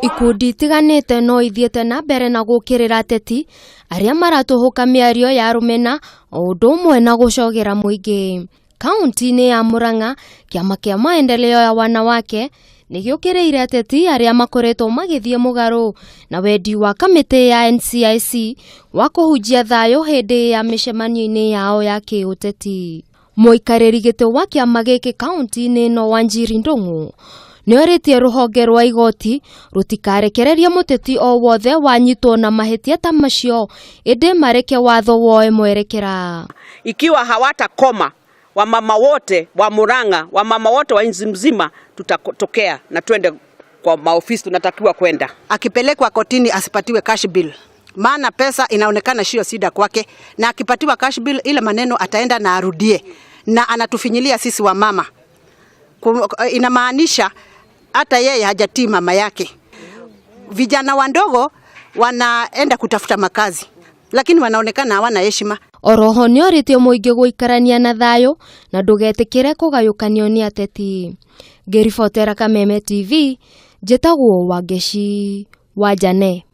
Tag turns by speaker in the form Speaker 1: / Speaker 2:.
Speaker 1: Ikundi itiganĩte no ithiĩte na mbere na gũkĩrĩra ateti arĩa maratũhũka mĩario ya rũmena o ũndũ ũmwe na gũcogera mũingĩ. Kaunti-inĩ ya Murang'a, kĩama kĩa maendeleo ya wanawake nĩ gĩũkĩrĩire ateti arĩa makoretwo magĩthiĩ mũgarũ na wendi wa kamĩtĩ ya NCIC wa kũhunjia thayũ hĩndĩ ya mĩcemanio-inĩ yao ya kĩũteti. Mũikarĩri gĩtĩ wa kĩama gĩkĩ kaunti-inĩ ĩno Wanjiri Ndung'u nĩorĩtie rũhonge rwa igoti rũtikarekererie mũteti o wothe wanyitwo na mahĩtia ta macio ĩndĩ mareke watho woe mwerekera.
Speaker 2: Ikiwa hawatakoma wamama wote wa Murang'a, wamama wote wa nchi mzima tutatokea na twende kwa maofisi tunatakiwa kwenda.
Speaker 3: Akipelekwa kotini asipatiwe cash bail, maana pesa inaonekana sio shida kwake, na akipatiwa cash bail ile maneno ataenda na arudie, na anatufinyilia sisi wamama. Inamaanisha hata yeye hajatii mama yake. Vijana wandogo wanaenda kutafuta makazi, lakini wanaonekana hawana heshima.
Speaker 1: Oroho nĩorĩtie mũingĩ gũikarania na thayũ na ndũgetĩkĩre kũgayũkanio nĩ ateti. Ngĩribotera Kameme TV, njĩtagwo Wangeci wa Njane.